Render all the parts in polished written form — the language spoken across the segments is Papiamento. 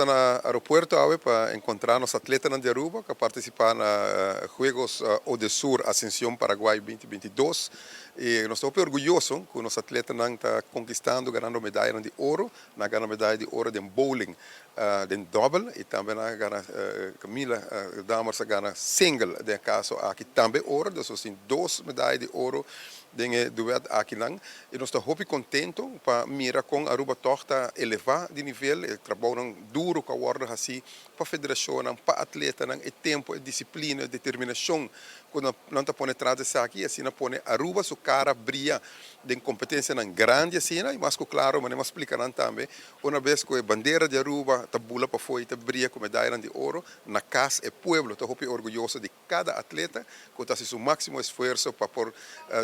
Na aeropuerto awe pa encontra nos atletanan di Aruba cu a participa na Juegos Odesur Ascension Paraguay 2022 y nos ta hopi orguyoso cu nos atletanan ta conquistando, ganando medayanan di oro. Nan a gana medaya di oro den bowling den double y tambe nan a gana, Camila Dammers a gana single den e caso aki tambe oro. Dus nos tin dos medaya di oro den e duet akinan y nos ta hopi contento pa mira con Aruba toch ta eleva di nivel. E trabounan duro cu a wordo haci pa federacionnan, pa atletanan, e tempo, e disciplina, e determinacion cu nan ta pone tras di esaki y asina pone Aruba su cara bria den competencianan grandi asina. Y mas cu claro, manera mi a splica nan tambe, una bes cu e bandera di Aruba ta bula pafo y ta bria cu medayanan di oro, na cas e pueblo ta hopi orguyoso di cada atleta cu ta haci su maximo esfuerso pa por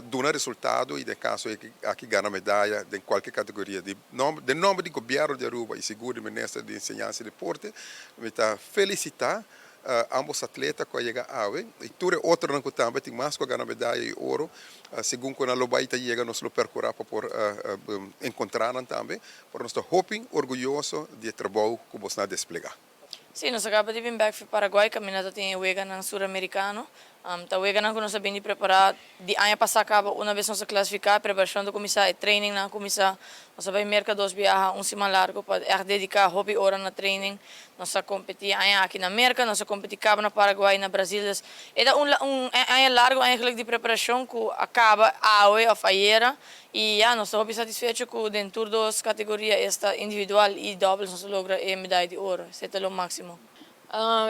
duna resultado y den caso aki gana medaya den cualkier categoria. Den nomber di Gobierno di Aruba y sigur di Minister di Enseñansa y Deporte, mi ta felicita ambos atleta cu a yega awe y tur e otronan cu tambe tin mas cu a gana medaya y oro. Segun cu nan lo bay ta yega, nos lo percura pa por encontra nan tambe, pero nos ta hopi orguyoso di e trabou cu bosnan a desplega. Si, nos a caba di bin back for Paraguay, caminda ta tin weganan suramericano. Ta weganan cu nos a bin di prepara di aña pasa caba. Una vez nos a clasifica, preparacion ta cuminsa, e training nan a cuminsa. Nos a bay Merca dos biaha, un siman largo, pa echt dedica hopi ora na training. Nos a competi aña aki na Merca, nos a competi caba na Paraguay, na Brasil. Dus e ta un aña largo eigenlijk di preparacion cu a caba awe of ayera. Y ya, nos ta hopi satisfecho cu den tur dos categoria, esta individual y doubles, nos a logra e medaya di oro. Esey ta lo maximo.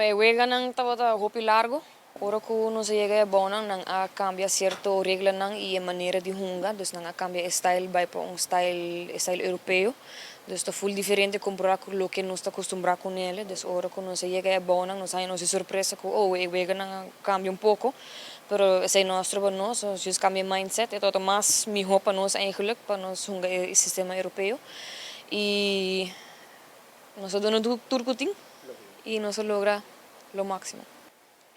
E weganan tabata hopi largo. Ora cu nos a yega e bounan, nan a cambia cierto reglanan y e manera di hunga, dus nan a cambia e style bay pa un style europeo. Dus ta full diferente compara cu loke nos ta acostumbra cu nele. Dus ora cu nos a yega e bounan, nos haya nos e sorpresa cu, oh, e weganan a cambia un poco, pero esey no a stroba nos, nos just cambia mindset. E tabata mas miho pa nos eigenlijk, pa nos hunga e sistema europeo. Y nos a duna tur cu tin y nos a logra lo maximo.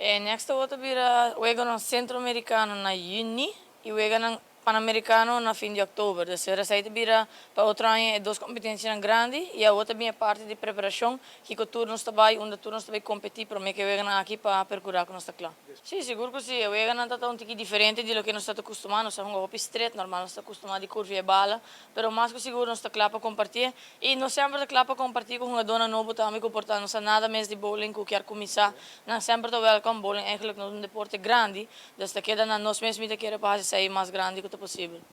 E next ta bira weganan centroamericano na juni y weganan panamericano na fin di october. Dus esey ta bira pa otro aña e dos competencianan grandi y awor tambe parti di preparacion cu tur nos ta bay, unda tur nos ta bay competi prome cu weganan aki pa percura cu nos ta cla. Si, sigur cu si. Weganan ta un tiki diferente di loke nos ta acostumbra. Nos ta hunga hopi straight, normal nos ta acostumbra di curva e bala, pero mas cu sigur nos ta cla pa comparti y nos semper ta cla pa comparti cu hungadonan nobo tambe cu por ta no sa nada mes di bowling, cu kier cuminsa. Nan semper ta welcome. Bowling eigenlijk no ta un deporte grandi, dus ta keda na nos mes mi ta kere pa haci mas grandi cu ta posibel.